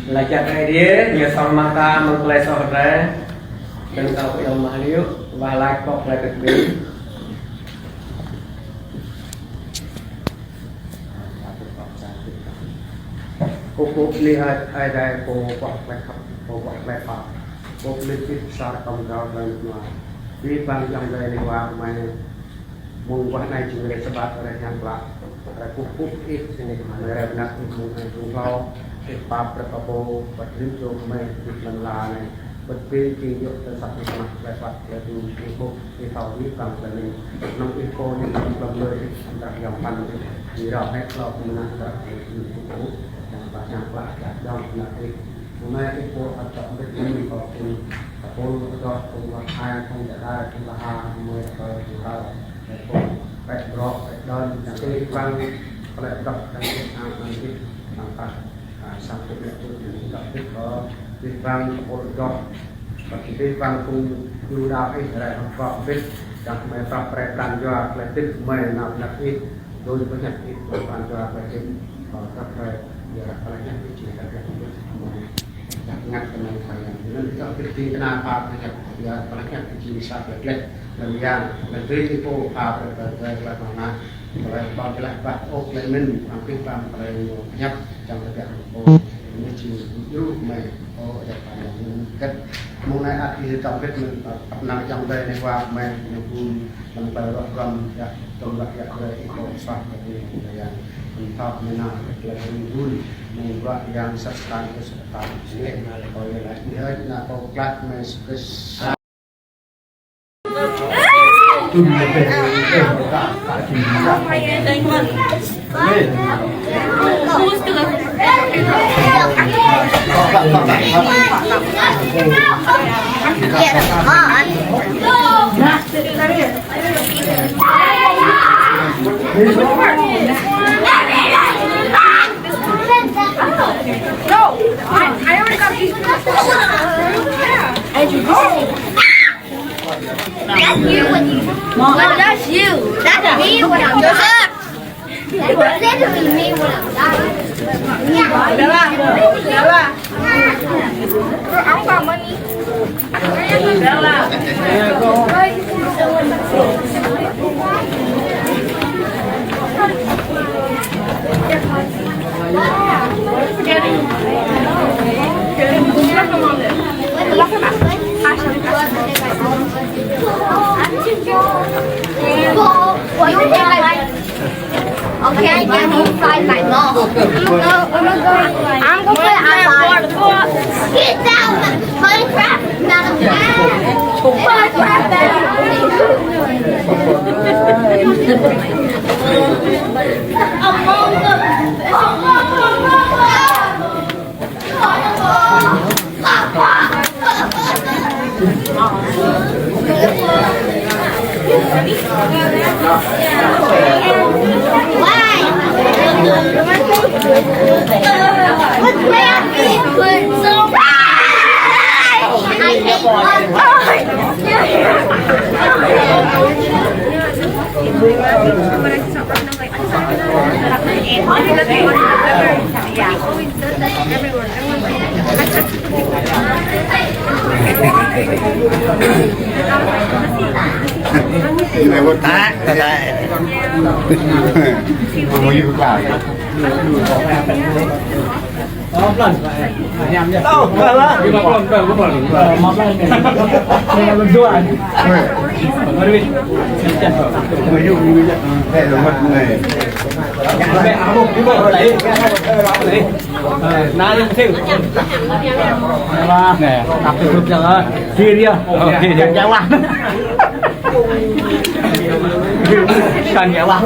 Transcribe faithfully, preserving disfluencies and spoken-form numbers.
Laĭ kơ Ơi Adai, ñu song mă ta mơ̆ng tơlơi soh drơi. Đơ̆ng kâo iâu mă hơnŭ, wah laĭ kơ tơlơi kơkuh. Kơkuh pơpŭ bơni Ơi Adai, Pô pơ̆k tơlơi khăp, Pô pơ̆k tơlơi pap, Pô pơlih pih pơsar kơ gơmơi tơlơi mơnuă. Abih bang ayŏng adơi neh wa gơmơi. Mơ̆ng wah anai jing hrơi Sabat, hrơi hiam klă, hrơi kơkuh pơpŭ Ih, sĭt nik mơ̆ng hrơi mơnăk Ih mơ̆ng anai truh hlâo, Ih pap brơi kơ pô, wơ̆t rĭm čô gơmơi, Ih lŏn ala anai, wơ̆t ƀing gih yua tơlơi sat Ih mă, tơlơi phat, tơlơi tui, Ih kơkuh, Ih thâo abih bang tơlơi anai. Anŭn Ih pô ñu lăm lăm lơi Ih, amăng drah yang păn Ih, Ih rao hĕ hlâo kơ mơnă drah Ih, Ih kơkuh pơpŭ, yang pă yang klă, yang dŏng mơnă Ih. Mơ̆ng anai Ih pô ăt dŏ mbĭt mơ̆n kơ phung tơpul adoh, phung wah ai, phung djă đai, phung bơha, phung mơi, phung rao. Pĕ bruă, pĕ đon, yang abih bang, pơlĕ dŏ, yang abih bang, yang abih bang, ah, ah, sang pơlĕ tŭ, yang abih bang, abih bang, pơpul dŏ, abih bang, phung Yuđa ih, rai hơ̆k dŏ, abih, yang mơi prap pre pran jua, pơlĕ tĭt, mơi nao pơnăp ih, dui pơhiăp ih, pran jua, pơlĕ tĭt, kơ prap pre, ya, pơlĕ hiăp ih, či kơ hiăp ih, mơi. Ngăt kơ anai Khua Yang. Anŭn kơ abih bang kơna pap kơ hiăp, ya, pơlĕ hiăp či sa pơlĕ pơlĕ. Lăm yang, lăm tui ih pô pap kơ tơlơi tơlơi mơnă. Tơlơi ƀơ̆ng tơlơi bah ôh tơlơi mĭn, abih bang tơlơi ñu hiăp, čang tơbiă pô. Anai či djru mơi, ơ, ya Khua Yang, ñu kơ̆t. Mơ̆ng anai ăt ih tơm kơ̆t mơ̆n, ăt năng čang tơlơi anai wa mơi, ñu pun. Lăm tơlơi ruah ruăm, ya, tơlơi ruah, ya, tơlơi ih pô pap kơ tơlơi, tơlơi yang. Mơntơm mơnă, tơlơi ih gun, mơ̆ng ruah yang sat sat, sat sat, sat. Kơ ya laĭ, ya, na kơ klak mơi sukses. No, I, I already got these. Yeah. Andrew, go. That's you when you. No, that's you. That's me when I'm. Joseph. That's literally me when I'm dying. Bella. Bella. Bro, I don't got money. Bella. Okay, I'm gonna find my mom. I'm gonna go. I'm gonna play outside. Get down, Minecraft. Not a Minecraft. Tát, tát, tát. Nè, cặp cái group cho, chia đi. Chia đi. Căng dữ lắm. Căng dữ lắm.